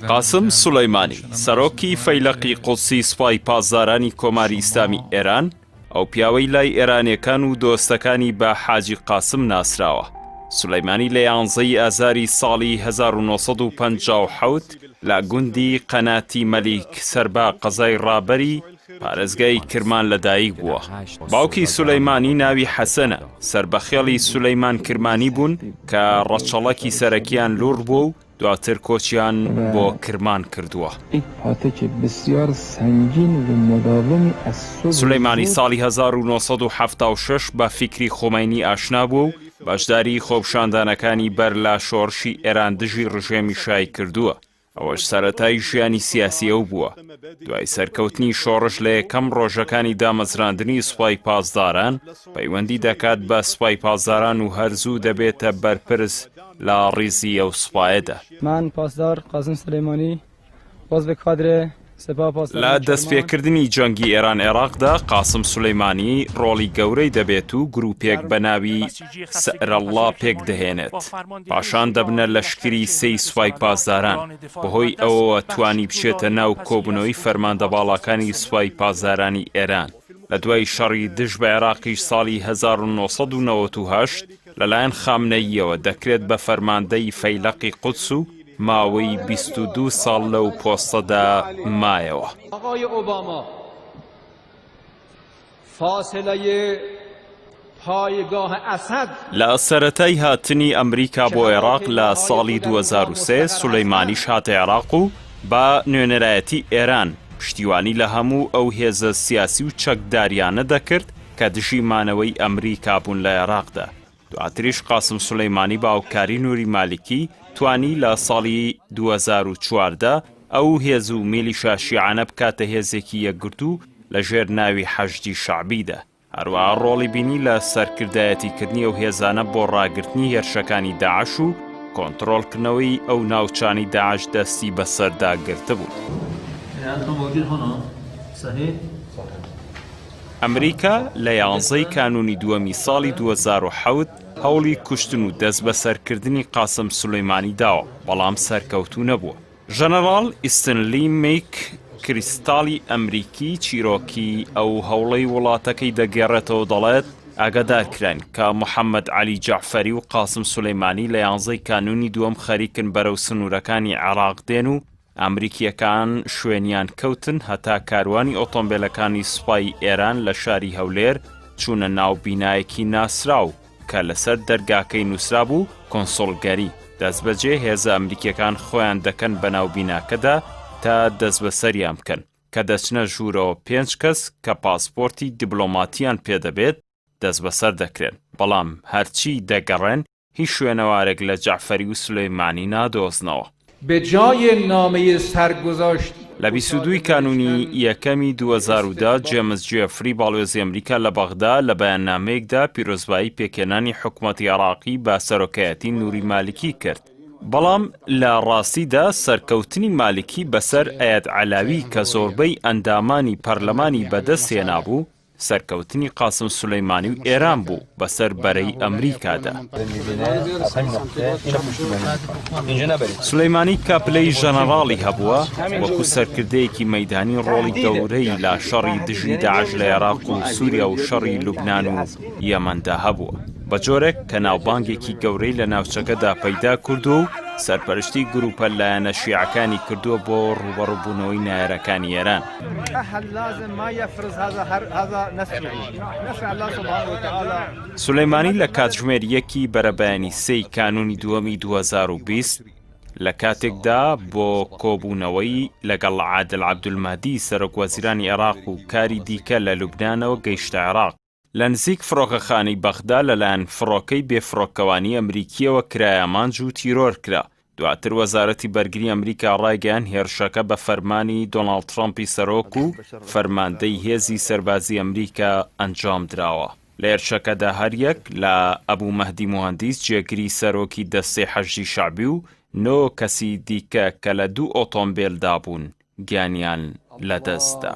قاسم سولەیمانی، سەرۆکی فەیلەقی قودسی سوپای پاسدارانی کۆماری ئیسلامی ئێران، ئەو پیاوەی لای ئێرانیەکان و دۆستەکانی بە حاجی قاسم ناسراوە. سولەیمانی لە یانزە ی ئازاری ساڵی 1957 لە گوندی قەناتی مەلیک سەر بە قەزای ڕابەری پارێزگای کرمان لەدایک بووە. باوکی سولەیمانی ناوی حەسەنە، سەر بە خێڵی سولەیمان کرمانی بوون کە ڕەچەڵەکی سەرەکییان لوڕ بووە و دواتر کۆچیان بۆ کرمان کردووە. سولەیمانی ساڵی 1976 بە فیکری خومەینی ئاشنا بووە و بەشداریی خۆپیشاندانەکانی بەر لە شۆڕشی ئێران دژی ڕژێمی شای کردووە. ئەوەش سەرەتای ژیانی سیاسی ئەو بووە. دوای سەرکەوتنی شۆڕش لە یەکەم ڕۆژەکانی دامەزراندنی سوپای پاسداران، پەیوەندی دەکات بە سوپای پاسداران و هەر زوو دەبێتە بەرپرس لە ڕیزی ئەو سوپایەدا. من پاسدار قاسم سولەیمانی عضو کادر لە دەستپێکردنی جەنگی ئێران-عێراقدا قاسم سولەیمانی ڕۆڵی گەورەی دەبێت و گروپێک بە ناوی سەئرەڵڵا پێکدەهێنێت، پاشان دەبنە لەشکری سێی سوپای پاسداران، بەهۆی ئەوەوە توانی بچێتە ناو کۆبوونەوەی فەرماندە باڵاکانی سوپای پاسدارانی ئێران. لە دوای شەڕی دژ بە عێراقیش ساڵی 1998 لەلایەن خامنەییەوە دەکرێت بە فەرماندەی فەیلەقی قودس و ماوەی 22 ساڵ لەو پۆستەدا مایەوە. لە سەرەتای هاتنی ئەمریکا بۆ عێراق لە ساڵی 2003 سولەیمانیش هاتە عێراق و بە نوێنەرایەتی ئێران پشتیوانی لە هەموو ئەو هێزە سیاسی و چەکداریانە دەکرد کە دژی مانەوەی ئەمریکا بوون لە عێراقدا. دواتریش قاسم سولەیمانی بە هاوکاری نوری مالیکی توانی لە ساڵی 2014 ئەو هێز و میلیشا شیعانە بکاتە هێزێکی یەکگرتوو لە ژێر ناوی حەشدی شەعبیدا. هەروەها ڕۆڵی بینی لە سەرکردایەتیکردنی ئەو هێزانە بۆ ڕاگرتنی هێرشەکانی داعش و کۆنتڕۆڵکردنەوەی ئەو ناوچانەی داعش دەستی بەسەردا گرتبوون. ئەمریکا لە یانزەی کانوونی دووەمی ساڵی 2007 هەوڵی کوشتن و دەستبەسەرکردنی قاسم سولەیمانی داوە، بەڵام سەرکەوتوو نەبووە. ژەنەڕاڵ ئیستنلی میک کریستاڵی ئەمریکی چیرۆکی ئەو هەوڵەی وڵاتەکەی دەگێڕێتەوە دەڵێت، ئاگادارکراین کە محەمەد عەلی جەعفەری و قاسم سولەیمانی لە یانزەی کانوونی دووەم خەریکن بەرەو سنوورەکانی عێراق دێن و ئەمریکییەکان شوێنیان کەوتن هەتا کاروانی ئۆتۆمبێلەکانی سوپای ئێران لە شاری هەولێر چوونە ناو بینایەکی ناسراو کە لەسەر دەرگاکەی نووسرابوو کونسوڵگەری، دەستبەجێ هێزە ئەمریکییەکان خۆیان دەکەن بەناو بیناکەدا تا دەستبەسەریان بکەن، کە دەچنە ژوورەوە پێنج کەس کە پاسپۆرتی دیبلۆماتیان پێدەبێت دەستبەسەر دەکرێن، بەڵام هەرچی دەگەڕێن هیچ شوێنەوارێک لە جەعفەری و سولەیمانی نادۆزنەوە. به جای نامه سرگذاشت لە 22 ی کانوونی یەکەمی 2010 جێمس جێفری باڵیۆزی ئەمریکا لە بەغدا لە بەیاننامەیەکدا پیرۆزبایی پێکهێنانی حکومەتی عێراقی بە سەرۆکایەتی نوری مالکی کرد. بەڵام لە ڕاستیدا سەرکەوتنی مالکی بەسەر ئەیاد عەلاوی کە زۆربەی ئەندامانی پەرلەمانی بەدەست هێنابوو، سەرکەوتنی قاسم سولەیمانی و ئێران بوو بەسەر بەرەی ئەمریکادا. سولەیمانی کە پلەی ژەنەڕاڵی هەبووە، وەکو سەرکردەیەکی مەیدانی ڕۆڵی گەورەی لە شەڕی دژی داعش لە عێراق و سوریا و شەڕی لوبنان و یەمەندا هەبووە، بە جۆرێک کە ناوبانگێکی گەورەی لە ناوچەکەدا پەیدا کردووە و سەرپەرشتی گروپە لایەنە شیعەکانی کردووە بۆ ڕووبەڕووبوونەوەی نەیارەکانی ئێران. سولەیمانی لە کاتژمێر یەکی بەرەبەیانی سێی کانوونی دووەمی 2020 لە کاتێکدا بۆ کۆبوونەوەی لەگەڵ عادل عەبدولمەهدی سەرۆکوەزیرانی عێراق و کاری دیکە لە لوبنانەوە گەیشتە عێراق، لە نزیک فڕۆکەخانەی بەغدا لەلایەن فڕۆکەی بێفڕۆکەوانی ئەمریکییەوە کرایە ئامانج و تیرۆر کرا. دواتر وەزارەتی بەرگری ئەمریکا ڕایگەیاند هێرشەکە بە فەرمانی دۆناڵد ترەمپی سەرۆک و فەرماندەی هێزی سەربازی ئەمریکا ئەنجامدراوە. لە هێرشەکەدا هەریەک لە ئەبو مەهدی موهەندیس جێگری سەرۆکی دەستەی حەشدی شەعبی و نۆ کەسی دیکە کە لە دوو ئۆتۆمبێلدا بوون گیانیان لەدەستدا.